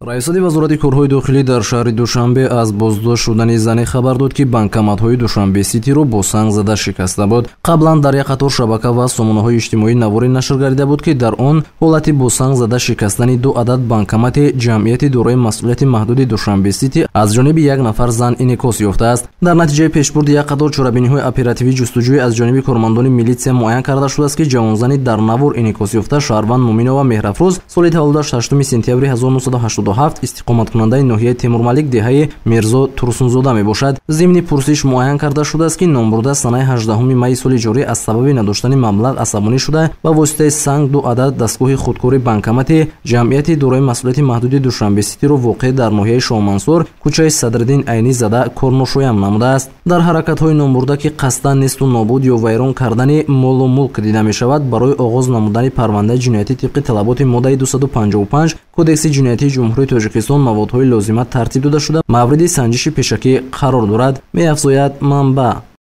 Раёсати Вазорати корҳои дохилӣ дар шаҳри Душанбе аз боздошт шудани зане хабар дод, ки банкоматҳои Душанбе Ситиро бо санг зада шикаста буд. Қаблан дар як қатор шабака ва сомонаҳои иҷтимоӣ наворе нашр гардида буд, ки дар он ҳолати бо санг зада шикастани ду адад банкомати ҷамъияти дорои масъулияти маҳдуди Душанбе Сити аз ҷониби як нафар зан инъикос ёфтааст. Дар натиҷаи пешбурди як қатор чорабиниҳои оперативӣ ҷустуҷӯӣ аз ҷониби кормандони милитсия муайян карда шудааст, ки ҷавонзани дар навор инъикос ёфта шаҳрванд Муминова Меҳрафрӯз, соли таваллудаш 8 сентябри 1987, истиқоматкунандаи ноҳияи Темурмалик, деҳаи Мирзо Турсунзода мебошад. Зимни пурсиш муайян карда шудааст, ки номбурда санаи 18 майи соли ҷорӣ аз сабаби надоштани маблағ асабонӣ шуда, ба воситаи санг ду адад дастгоҳи худкори банкомати ҷамъияти дорои масъулияти маҳдуди Душанбе Ситиро воқеъ дар ноҳияи Шоҳмансур, кӯчаи Садриддин Айнӣ зада корношоям намудааст. Дар ҳаракатҳои номбурда, ки қасдан несту нобуд ё вайрон кардани молу мулк дида мешавад, барои оғоз намудани парвандаи ҷиноятӣ тибқи талаботи моддаи 255 Кодекси ҷиноятии Ҷумҳурии Тоҷикистон маводҳои лозима тартиб дода шуда, мавриди санҷиши пешакӣ қарор дорад, меафзояд манбаъ.